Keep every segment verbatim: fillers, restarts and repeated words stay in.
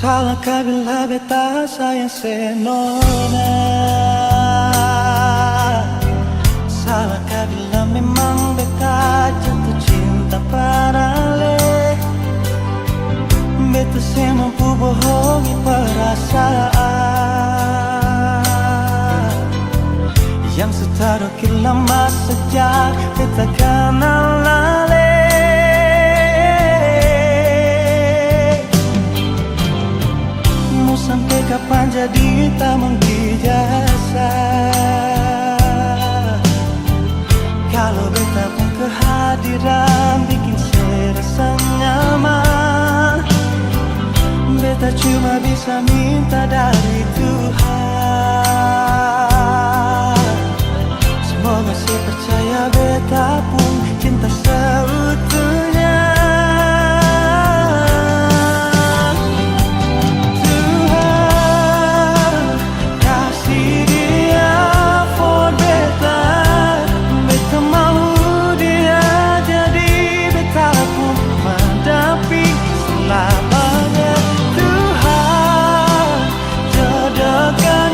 Salah ka bilang beta sayang se nona? Salah ka bilang memang beta jatuh cinta parale? Beta se mampu bohongi perasaan yang su tado Lama sajak beta kanal ale. Mo sampe kapan jadi tamang ijazah? Kalo beta pung kehadiran biking se rasa nyaman, beta cuma bisa minta dari Tuhan. Semoga se percaya beta pung cinta seutuhnya. Tuhan, kasi dia for beta, beta mau dia jadi beta pung pendamping selamanya. Tuhan, jodohkan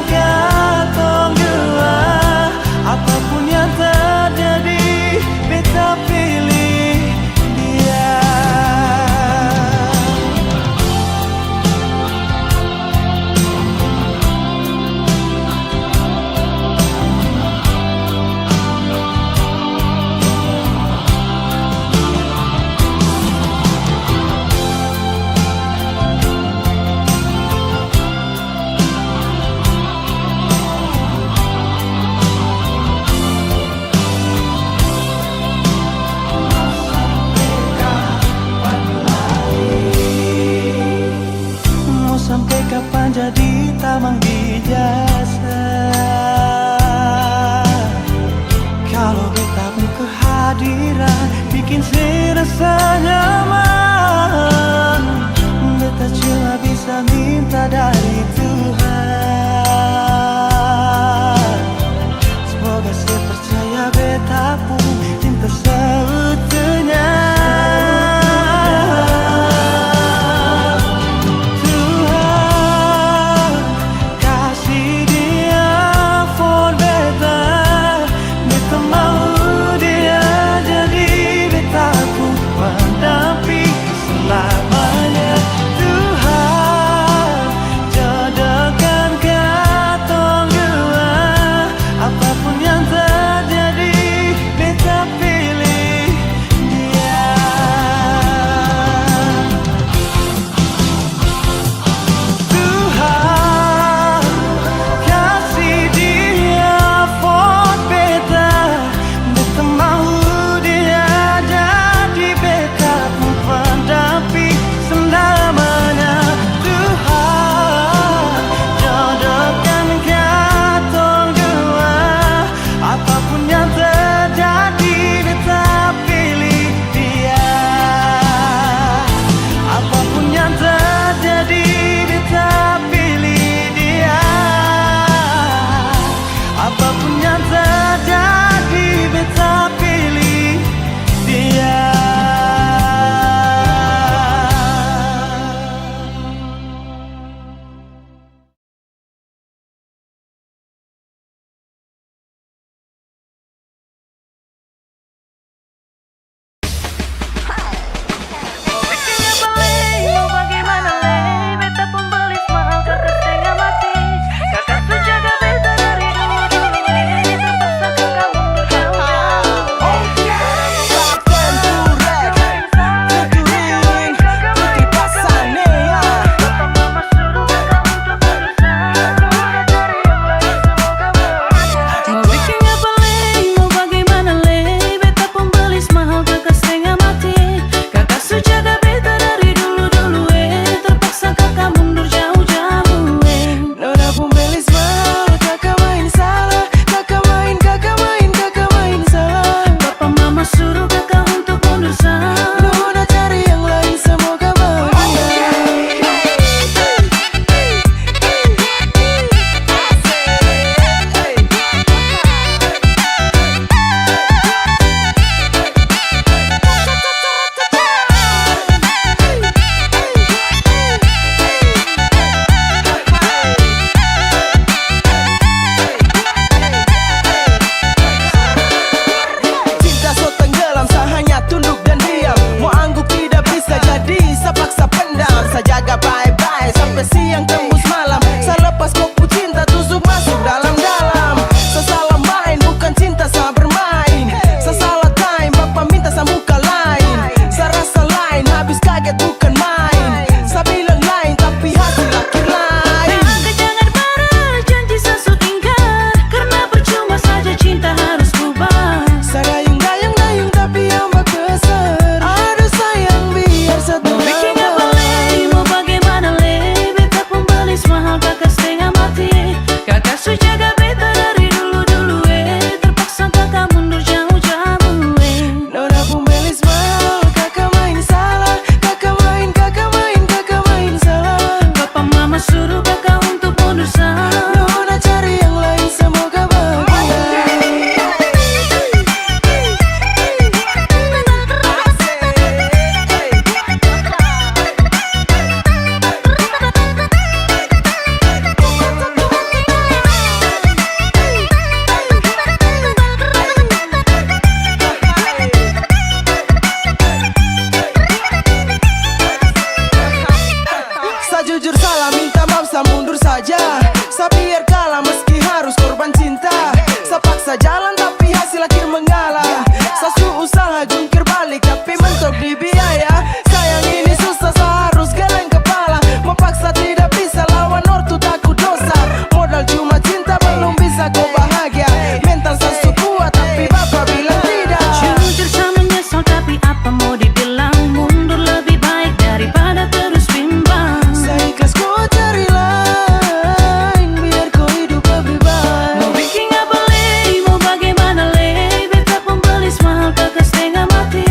Selakin mengalah, sa su usaha jungkir balik, tapi mentok di biaya. Sayang ini susah, sa harus geleng kepala. Mau paksa tidak bisa, lawan ortu takut dosa. Modal cuma cinta, belum bisa ko bahagia. Mental sa su kuat, tapi bapa bilang tidak. Jujur sa menyesal, tapi apa mau dibilang? Mundur lebih baik daripada terus bimbang. Sa ikhlas ko cari lain, biar ko hidup lebih baik. Mau biking apa lei, mau bagimana lei? Beta pung belis mahal, kaka stenga mati.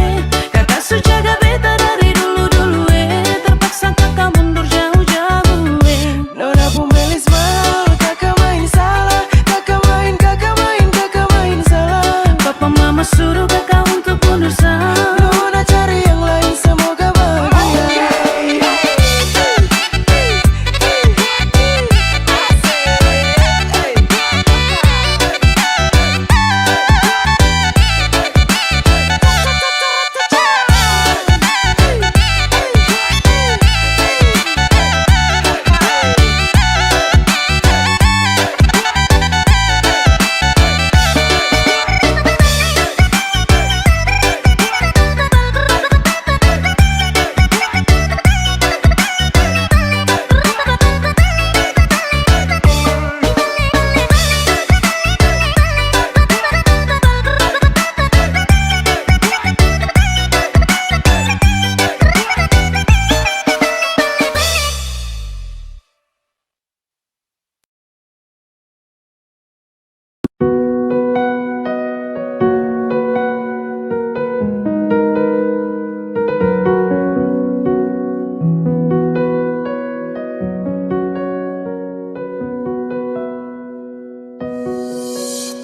Kaka su jaga beta dari dulu-dulu, eh. Terpaksa kaka mundur jauh-jauh, eh. Nona pung belis mahal, kaka main salah. Kaka main, kaka main, kaka main salah. Papa mama suruh kaka untuk mundur sa. Nona cari yang lain, semoga bahagia.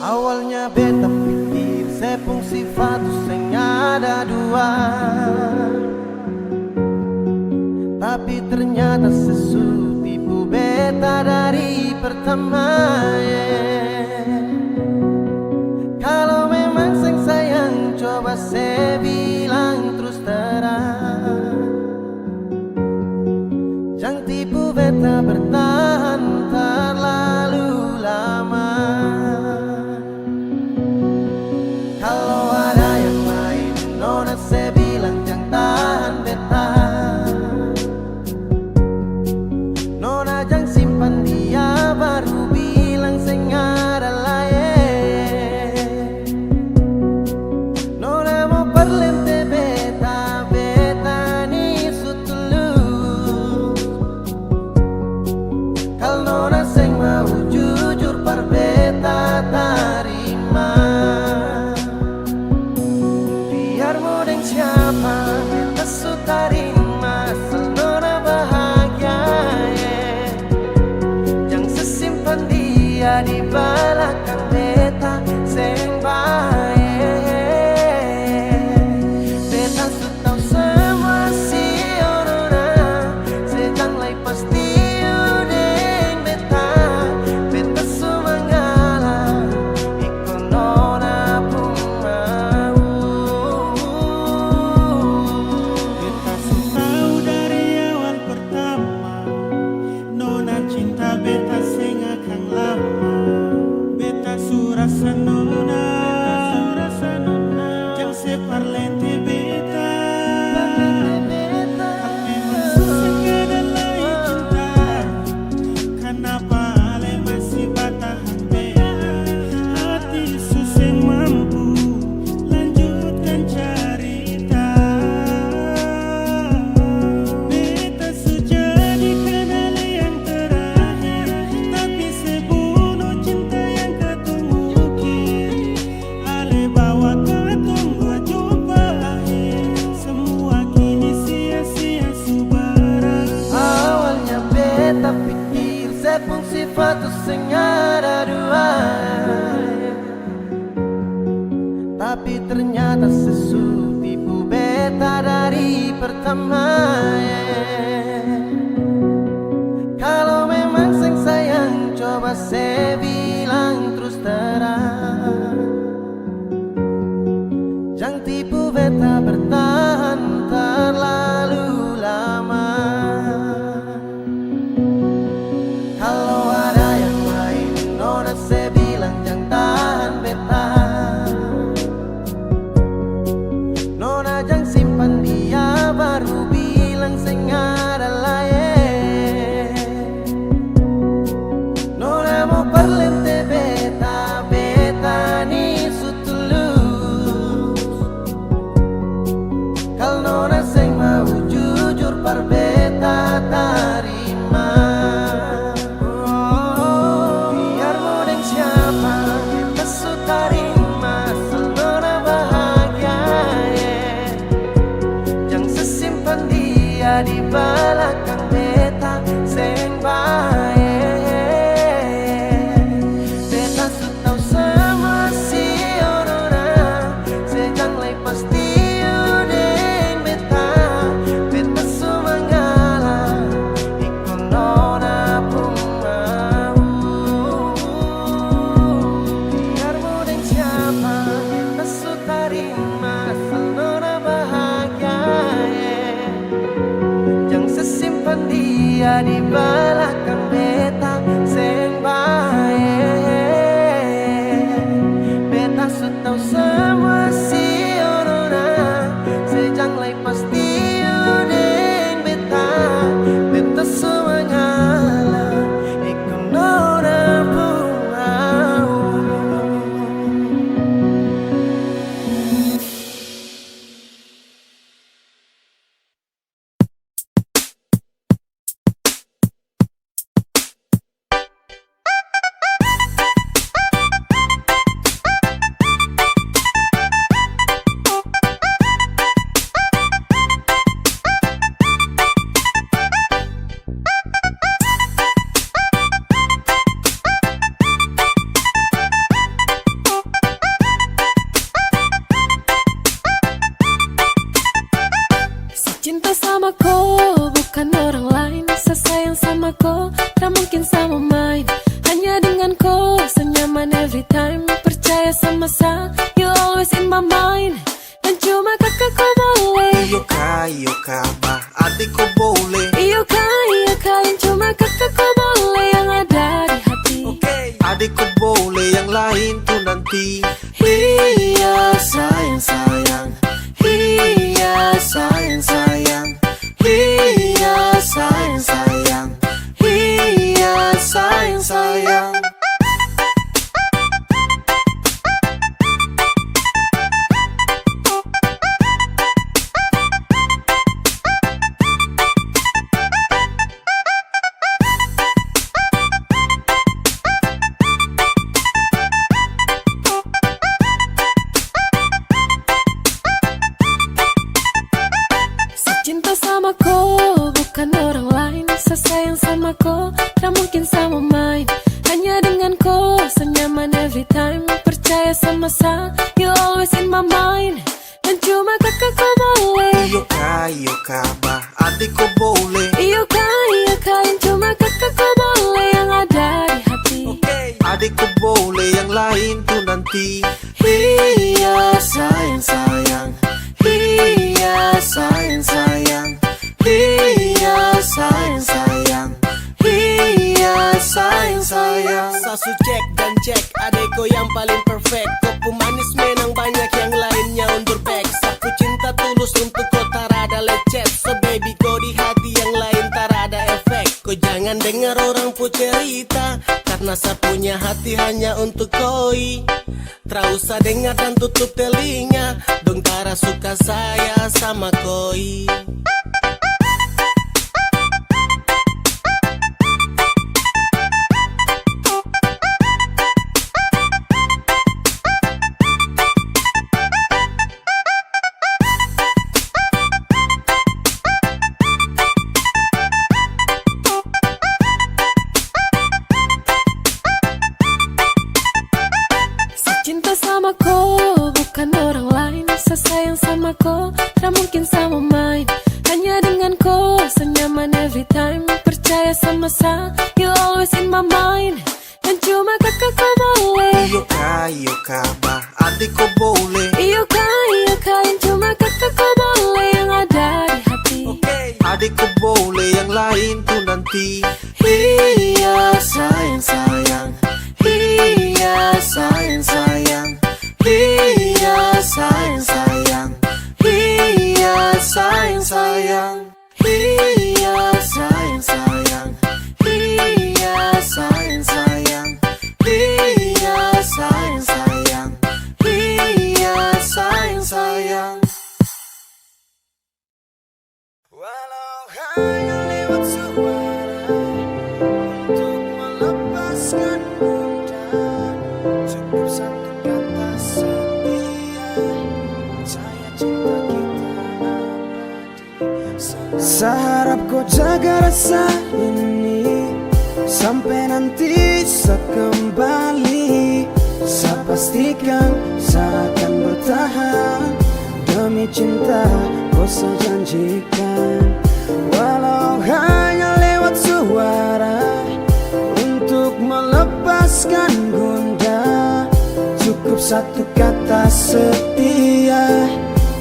Awalnya beta pikir se pung sifat tu seng ada dua, tapi ternyata se su tipu beta dari pertama, eh. Kalo memang seng sayang, coba se bilang trus terang. Jang tipu beta bertahan terlalu lama. Kalo ada yang lain, nona se bilang jang tahan beta. Nona jang simpan dia, baru bilang seng ada laeng. Nona mo parlente beta, beta ni su tulus. Kal nona seng mau jujur par beta tarima. Biar mo deng siapa, beta su tarima, asal nona bahagia, eh. Jang se simpan dia di balakang beta, seng bae. Beta su tau samua si nona, se jang lai pastiu deng beta. Beta su mangalah iko nona pung mau. Beta su tau dari awal pertama, nona cinta beta seng akang lama. Beta su rasa nona, jang se parlente beta. Tapi memang su seng ada lai cinta. Kanapa ale masi batahan beta? Hati su seng mampu lanjutkan carita. Beta su jadi kanal yang terakhir, tapi se bunuh cinta yang katong ukir. Ale bawa katong dua jumpa akhir, samua kini sia-sia su berakhir. Awalnya beta pikir se pung sifat tu seng ada dua, tapi ternyata se su tipu beta dari pertama. Kalo memang seng sayang, coba se bilang trus terang. Jang tipu beta bertahan terlalu lama. Kalo ada yang lain, nona se bilang jang tahan beta. Jadi balakang beta seng bae. Beta su tau samua si orang, se jang lai pastiu deng beta. Beta su manyalah iko nona pung mau. Sa cinta sama ko, bukan orang lain. Sa sayang sama ko, tak mungkin sa mau main. Hanya dengan ko, sa nyaman every time. Percaya sama sa, you always in my mind. Dan cuma kaka ko boleh. Iyo ka, iyo ka, bah, ade ko boleh. Iyo ka, iyo ka, yang cuma kaka ko boleh, yang ada di hati. Oke. Ade ko boleh, yang lain tu nanti. Hiya, sayang, sayang. Hiya, sayang, sayang. Hiya, sayang, sayang. Hiya, sayang, sayang. Sa cinta sama ko, bukan orang lain. Sa sayang sama ko, tak mungkin sa mau main. Hanya dengan ko, sa nyaman every time. Percaya sama sa, you always in my mind. Dan cuma kaka ko boleh. Iyo ka, iyo ka, bah, ade ko boleh. Iyo ka, iyo ka, yang cuma kaka ko boleh, yang ada di hati. Oke. Ade ko boleh, yang lain tu nanti. Hiya, sayang, sayang. Hiya, sayang, sayang. Hiya, sayang, sayang. Hiya, sayang, sayang. Sa su cek dan cek, ade ko yang paling perfect. Ko pu manis menang banyak yang lainnya undur pek. Sa pu cinta tulus untuk ko tarada lecet. So baby ko di hati yang lain tarada efek. Ko jangan dengar orang pu cerita, karna sa punya hati hanya untuk koi. Tra usah dengar dan tutup telinga, dong tara suka saya sama koi. Sa cinta sama ko, bukan orang lain. Sa sayang sama ko, tak mungkin sa mau main. Hanya dengan ko, sa nyaman every time. Percaya sama sa, you always in my mind. Yang cuma kaka ko boleh. Iyo ka, iyo ka, bah, ade ko boleh. Iyo ka, iyo ka, yang cuma kaka ko boleh, yang ada di hati. Oke. Ade ko boleh, yang lain tu nanti. Hiya, sayang, sayang. Hiya, sayang, sayang. Hiya, sayang, sayang. Hiya, sayang, sayang. Hiya, sayang, sayang. Hiya, sayang, sayang. Hiya, sayang, sayang. Hiya, sayang, sayang. Walau hanya lewat suara untuk melepaskan gundah, cukup satu kata setia, percaya cinta kita abadi. Sa harap ko jaga rasa ini sampe nanti sa kembali. Sa pastikan sa akan bertahan demi cinta ko sa janjikan. Walau hanya lewat suara untuk melepaskan gundah, cukup satu kata setia,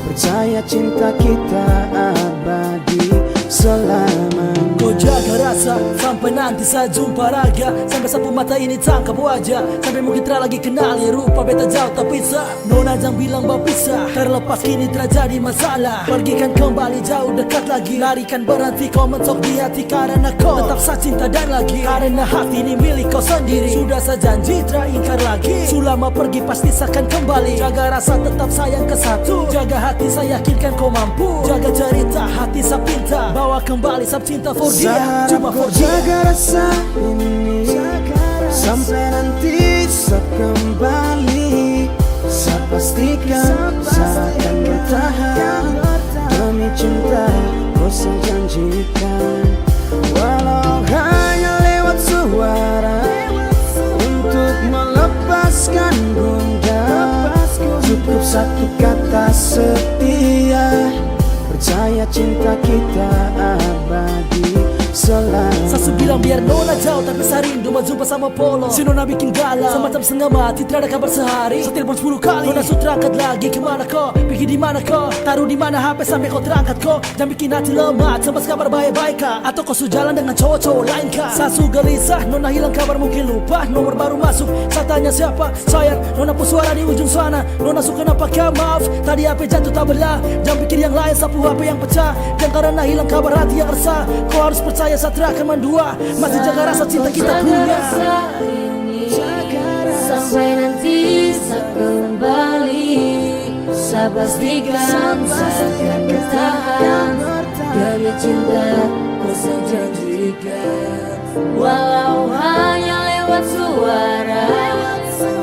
percaya cinta kita abadi selamanya. Ko jaga Rasa sampai nanti sa jumpa raga, sampai sa pung mata ini tangkap wajah, sampai mungkin tra lagi kenali rupa beta jauh tapisah. Nona jang bilang bapisah, terlepas kini terjadi masalah. Pergikan kembali jauh dekat lagi, larikan berhenti kau mentok di hati karena kau tetap sa cinta dan lagi. Karena hati ini milik kau sendiri, sudah sa janji tra ingkar lagi. Selama pergi pasti sa akan kembali. Jaga rasa tetap sayang ke satu, jaga hati sa yakinkan kau mampu. Jaga cerita hati sa pinta, bawa kembali sa cinta for dia. Sa harap kau jaga rasa ini sampai nanti sa kembali. Sa pastikan sa akan bertahan demi cinta kau sa janjikan. Walau hanya lewat suara untuk melepaskan gundah, cukup satu kata setia. Percaya cinta kita abadi selamanya. Sa su bilang biar nona jauh, tapi sa rindu mo jumpa sama Polo. Si nona biking galau, sa macam setengah mati, tiada kabar sehari. Sa telepon sepuluh kali, nona su tra angkat lagi. Kemana ko? Pigi di mana ko? Taruh di mana H P sampe ko tra angkat ko? Jang biking hati lemah, cemas kabar bae-bae ka? Atau ko su jalan dengan cowok-cowok lain ka? Sa su gelisah, nona hilang kabar, mungkin lupa nomor baru masuk. Sa tanya siapa, sayang, nona pung suara di ujung sana. Nona su kenapa ka? Maaf, tadi H P jatuh tabelah. Jang pikir yang lain, sa pung H P yang pecah. Jang karena hilang kabar hati yang resah. Ko harus percaya sa tra akan mandua. Masih jaga rasa cinta kita punya. Sampai nanti sa kembali, sa pastikan sa akan bertahan demi cinta ko sa janjikan. Walau hanya lewat suara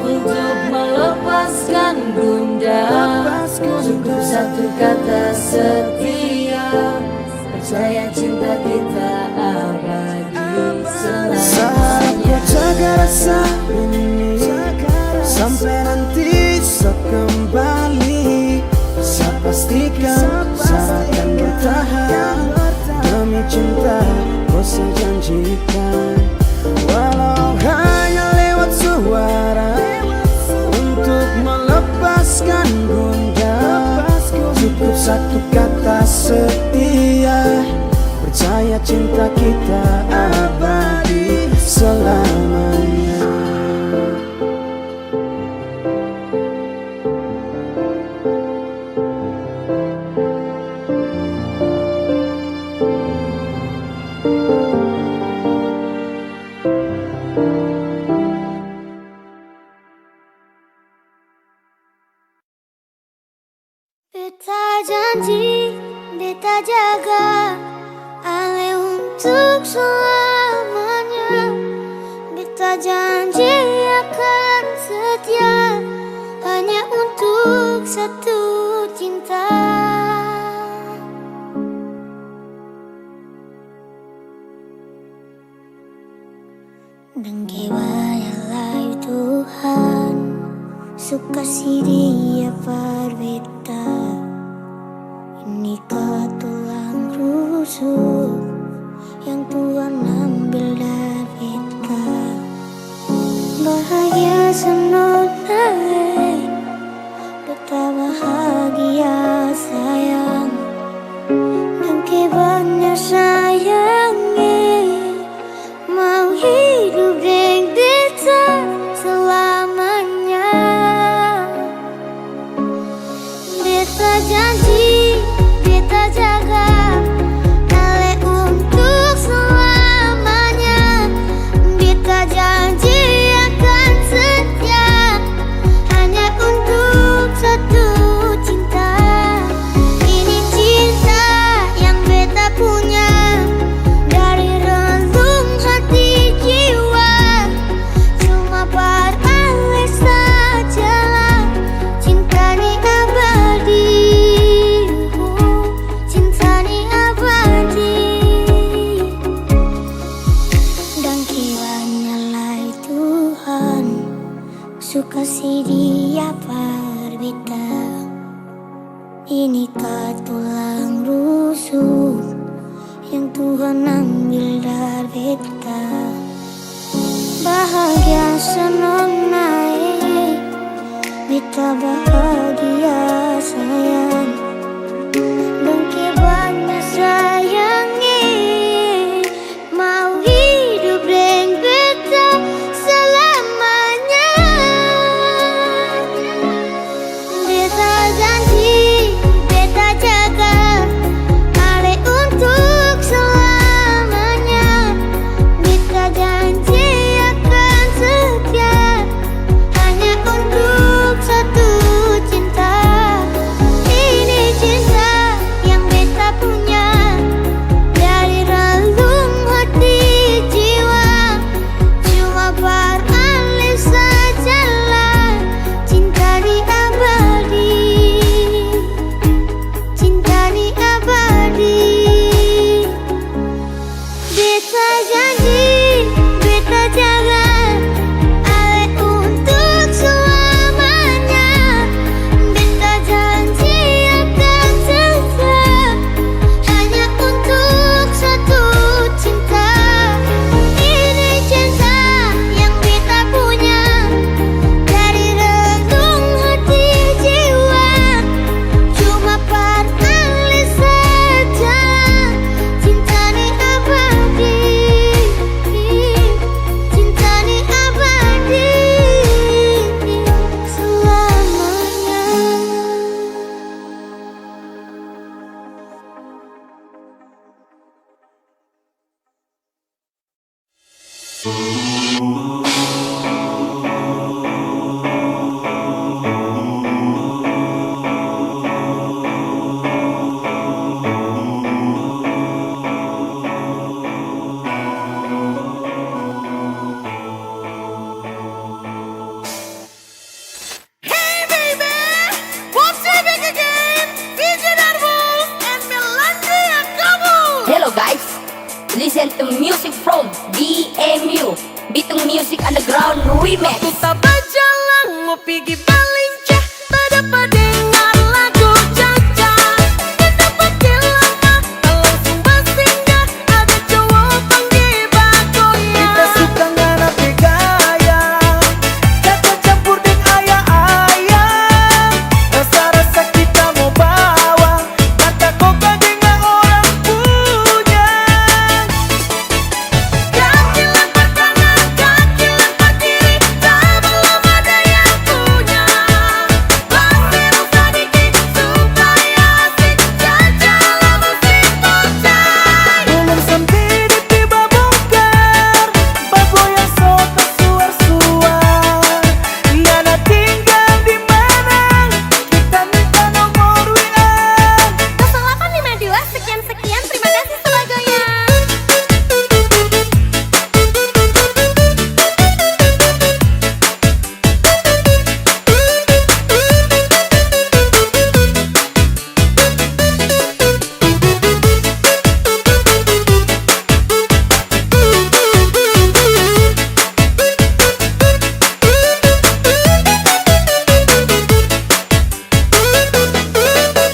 untuk melepaskan gundah, cukup satu kata setia. Percaya cinta kita abadi selamanya. Sa harap kau jaga rasa ini sampai nanti sa kembali. Sa pastikan sa akan bertahan demi cinta kau sa janjikan. Walau hanya lewat suara untuk melepaskan gundah, cukup satu kata setia. Percaya cinta kita abadi selamanya. Beta janji, beta jaga ale untuk selamanya. Beta janji akan setia hanya untuk satu cinta. Dangke banya lai Tuhan su kasi dia par beta. Ini ka tulang rusuk yang Tuhan ambil dari beta. Bahagia sanang nae, beta bahagia sayang. Dangke banya sayang e. Mau hidup deng beta selamanya. Beta janji, beta jaga, ale untuk selamanya. Beta janji akan setia hanya untuk satu cinta. Ini cinta yang beta punya dari relung hati jiwa. Cuma par ale sajalah cinta ni abadi. Cinta ni abadi. Dangke banya lai Tuhan su kasi dia par beta. Ini ka tulang rusuk yang Tuhan ambil dari beta. Bahagia sanang nae, beta bahagia sayang. Dangke banya sayang e. Mau Listen to music from B M U, Bitung Music Underground Remix. Waktu tabajalang mo pigi balincah, tadapa dengar lagu caca. Tadapa lama, talangsung basinggah, ada cowo pangge bagoyang. Beta suka ngana pe gaya, caca campur deng ayam-ayam. Rasa-rasa kita mo bawa. Mata koka deng orang punya. Kaki lempar kanan, kaki lempar kiri, sebelum ada yang punya. Baseru sadiki supaya asik, jajalah musik bocah. Belum sampe depe babongkar, bagoyang so tasuar-suar. Ngana tinggal di mana? Kita minta nomor W A. Kosong delapan lima dua sekian sekian, terima kasih sebagoyang.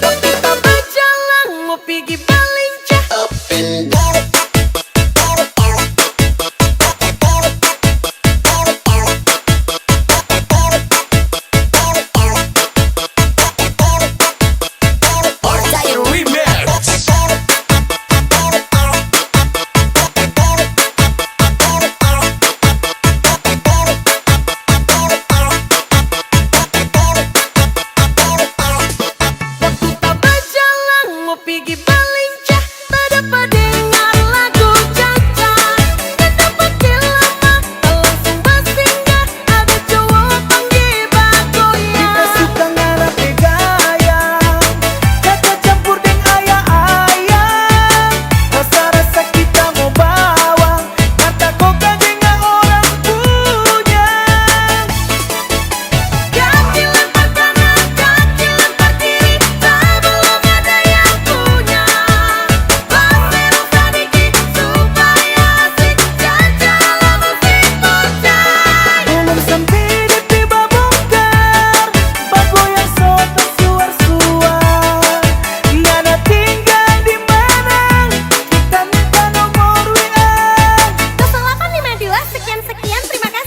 Waktu tabajalang mo pigi balincah. Waktu tabajalang mo pigi balincah, tadapa dengar lagu caca. Tadapa lama, talangsung basinggah, ada cowo pangge bagoyang. Beta suka ngana pe gaya, caca campur deng ayam-ayam. Rasa-rasa kita mo bawa, mata koka deng orang punya. Kaki lempar kanan, kaki lempar kiri, sebelum ada yang punya. Baseru sadiki supaya asik, jajalah musik bocah. Belum sampe depe babongkar, bagoyang so tasuar-suar. Ngana tinggal di mana? Kita minta nomor W A. Kosong delapan lima dua sekian sekian, terima kasih.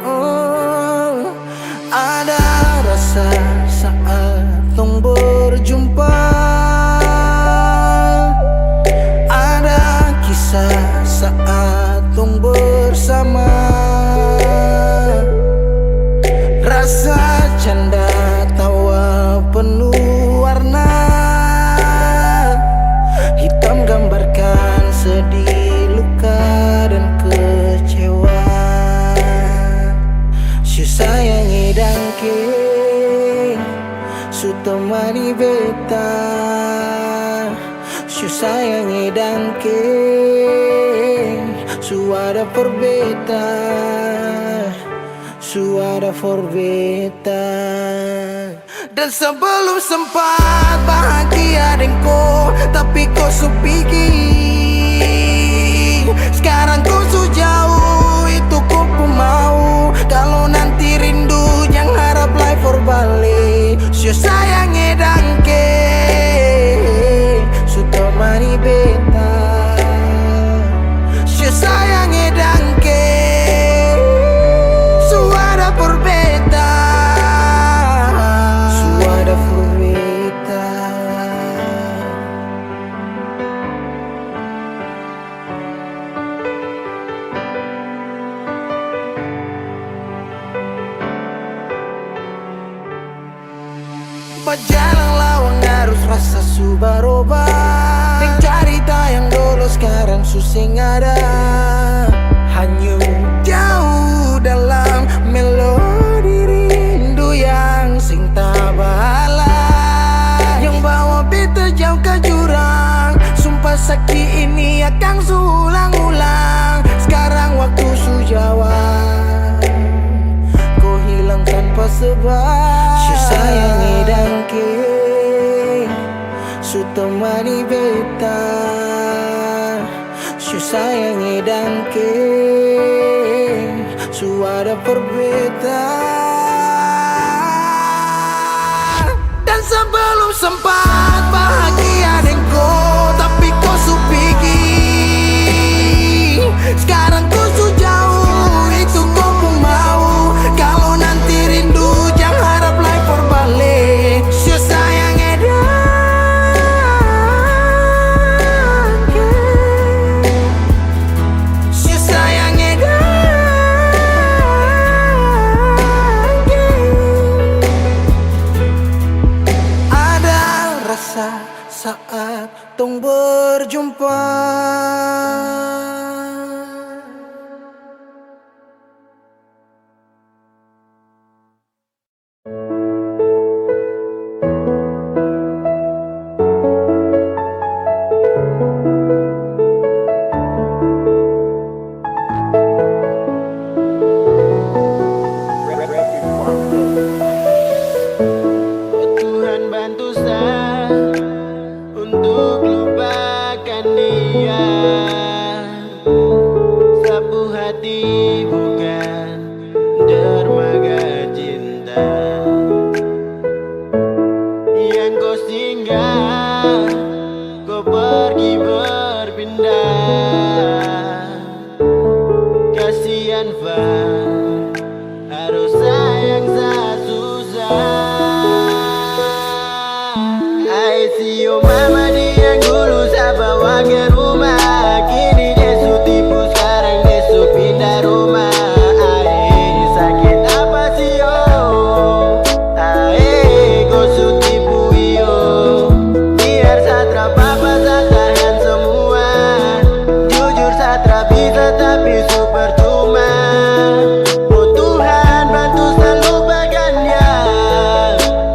Oh, ada rasa saat tong berjumpa, ada kisah saat tong bersama. Rasa canda tawa penuh warna, hitam gambarkan sedih, luka, dan kecewa. Su sayangi dangke, su temani beta. Su sayangi dangke, su ada for beta, su ada for beta. Dan sebelum sempat bahagia deng ko, tapi ko su pigi. Skarang ko su jauh, itu ko pung mau. Kalo nanti rindu Jalan lawang arus rasa su barobah. Deng carita yang dolo skarang su seng ada. Hanyut jauh dalam melodi rindu yang seng tabalas. Yang bawa beta jauh ka jurang. Sumpah saki ini akang su ulang-ulang. Skarang waktu su jawab. Ko hilang tanpa sebab. Su sayang e dangke, su temani beta. Su sayang e dangke, su ada for beta. Dan sebelum sempat bahagia deng ko, tapi ko su pigi. Skarang ko su jauh, itu ko pung mau. Kalo nanti rindu, jang harap lai for bale. Su sayang e dangke, su sayang e dangke. Ada rasa saat tong berjumpa. Oh Tuhan, bantu sa untuk lupakan dia. Sapu hati bukan dermaga cinta. Yang ko singgah, ko pergi berpindah. Kasian fa, harus sayang sa susah. Ae sio mama di yang dulu sa bawa ke rumah, kini dia su tipu, skarang dia su pindah rumah. Ae sakit apa sio? Ae ko su tipu iyo. Biar sa tra papa, sa tahan semua. Jujur sa tra bisa tapi su percuma. Oh Tuhan, bantu sa lupakan dia.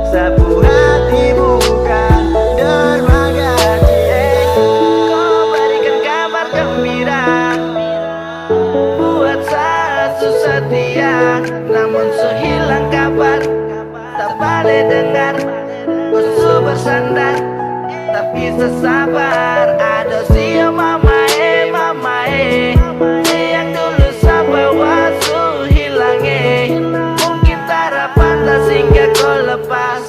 Sapu hati bukan dermaga cinta. Ko barikan kabar gembira buat sa su setia, namun su hilang kabar. Tabale dengar, ko su bersandar, tapi sa sabar. Adoh sio mama e, mama e, yang dulu sa bawa su hilang e. Mungkin tara pantas hingga ko lepas,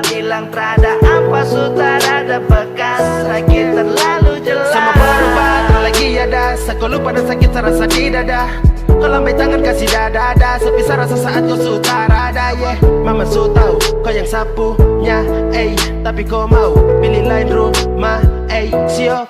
hilang trada ampa su tarada bekas, sakit terlalu jelas. Sama baru bahagia lagi ada, sa ko lupa dan sakit sa rasa di dada. Ko lambai tangan kasi dada-dada, sepi sa rasa saat ko su tarada, yeah. Mama su tau ko yang sa punya, ey. Tapi ko mau pilih lain rumah, ey. Sio.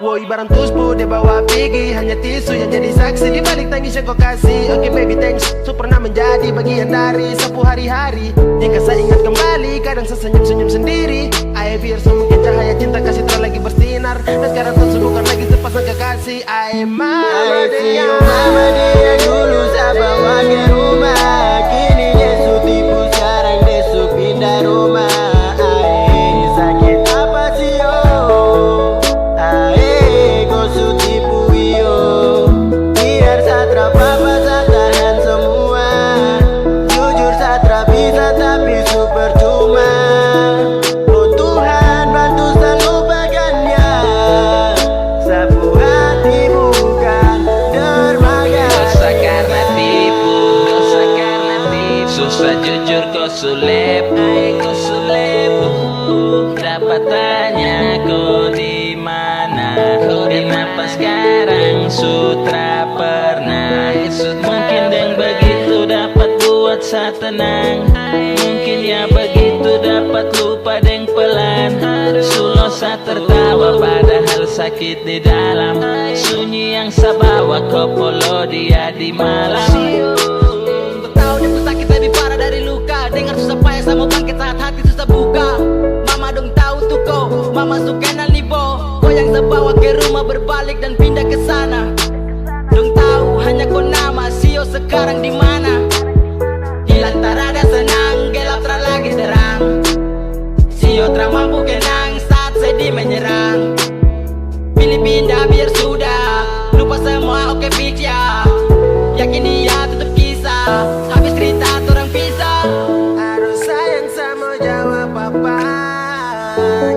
Woi, barang tusbu dia bawa pigi, hanya tisu yang jadi saksi di balik tangis yang ko kasi. Oke, baby, thanks. Su pernah menjadi bagian dari sapu hari-hari. Jika sa ingat kembali, kadang sa senyum-senyum sendiri. Ae biar so mungkin cahaya cinta kasih tra lagi bersinar. Dan sekarang tong su bukan lagi sepasang kekasih. Ae mama. Ae sio mama di yang dulu sa bawa ke rumah, kini dia su tipu, skarang dia su pindah rumah. Ae sakit apa sio? Ae ko su tipu iyo. Biar sa tra papa, sa tahan semua. Jujur sa tra bisa tapi su percuma. Oh Tuhan, bantu sa lupakan dia. Sapu hati bukan dermaga. Dosa karna tipu, dosa karna tipu. Susah jujur ko su lepu, ai ko su lepu. Dapa tanya ko di mana? Kenapa skarang su tra pernah? Mungkin deng bagitu dapat buat sa tenang. Mungkin ya bagitu dapat lupa deng pelan. Su lo sa tertawa padahal sakit di dalam. Sunyi yang sa bawa ko polo dia di malam. Tau dia pung sakit lebih parah dari luka. Dengar susah payah sa mo bangkit saat Buka, mama dong tau tu ko, mama su kenal ni bo. Ko yang sa bawa ke rumah berbalik dan pindah ke sana. Dong tau hanya ko nama, Sio sekarang di mana? Kilat tarada senang, gelap tra lagi terang. Sio tra mampu kenang saat sedih menyerang. Pilih pindah biar sudah, lupa semua, oke, fix ya. Yakin dia tutup kisah, habis cerita torang pisah. Aduh sayang, sa mo jawab apa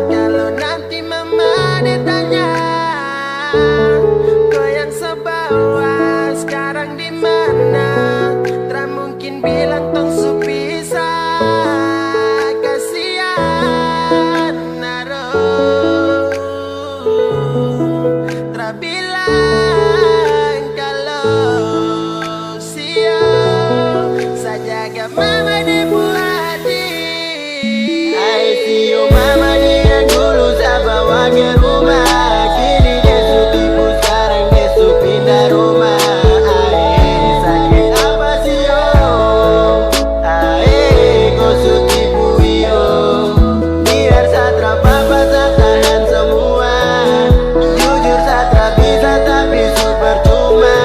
kalo nanti mama dia tanya, ko yang sa bawa sekarang di mana? Tra mungkin bilang tong su pisah, kasian, aduh. Tra bilang kalo Sio sa jaga mama deng bu hati. Ae, Sio mama ni yang dulu sa bawa ke rumah, kini dia su tipu, skarang dia su pindah rumah. Ae, saki apa, Sio? Ae, ko su tipu, iyo. Biar sa tra papa, sa tahan samua. Jujur, sa tra bisa, tapi su percuma.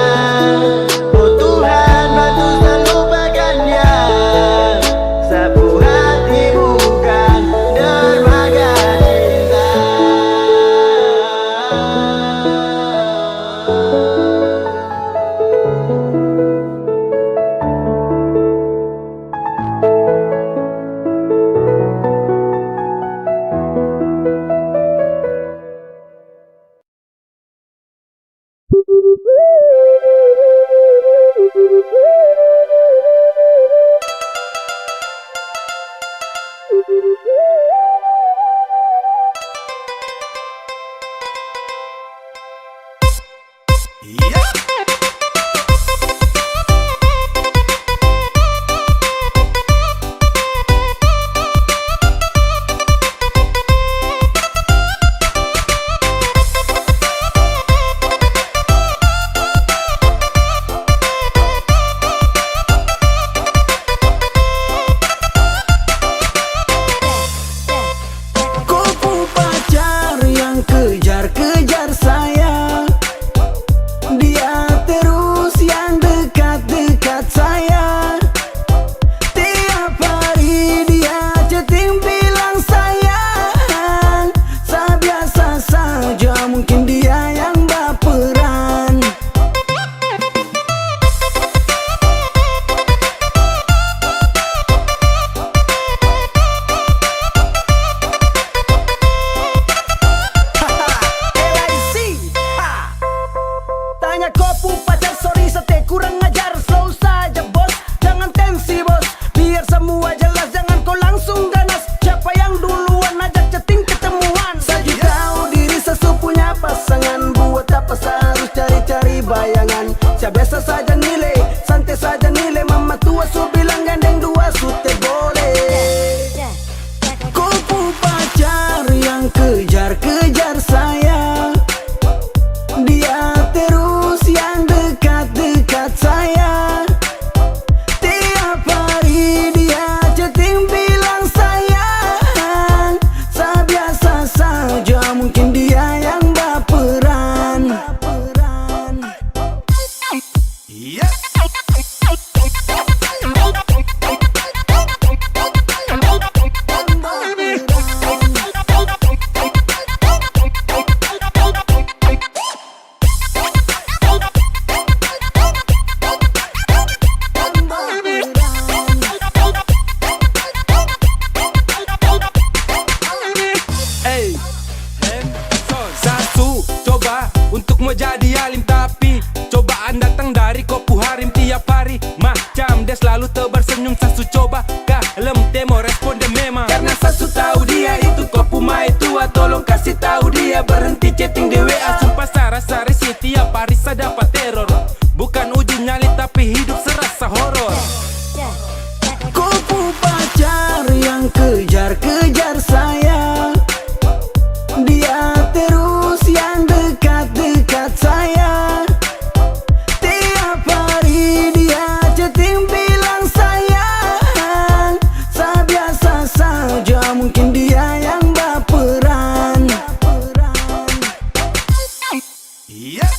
Oh Tuhan, bantu sa lupakan dia. Sa pu hati bukan dermaga cinta. Ko pu pacar yang kejar-kejar saya, dia terus yang dekat-dekat saya. Tiap hari dia chatting bilang sayang, sa biasa saja, mungkin dia yang baperan. L I C, ha. Tanya ko pu pacar, sorry sa te kurang ajar, slow saja bos, jangan tensi bos. Biar samua jelas, jangan ko langsung ganas. Siapa yang duluan ajak chatting ketemuan? Sa ju tau diri sa su punya pasangan, buat apa sa harus cari-cari bayangan? Sa biasa saja nilai, sante saja nilai, mama tua su bilang gandeng dua su te boleh. Ko pu pacar yang kejar-kejar saya, dia terus yang dekat-dekat saya. Tiap hari dia chatting bilang sayang, sa biasa saja, mungkin dia yang baperan. Ei, sa su coba untuk mo jadi alim, tapi cobaan datang dari ko pu harim tiap hari. Macam dia slalu tebar senyum, sa su coba kalem, te mo respon dia memang. Karna sa su tau dia itu ko pu maitua, tolong kasi tau dia berhenti chatting di W A. Sumpah sa rasa risih, tiap hari sa dapa teror. Bukan uji nyali tapi hidup serasa horor. Ko pu pacar yang kejar-kejar saya, dia terus yang dekat-dekat saya. Tiap hari dia chatting bilang sayang, sa biasa saja, Yes.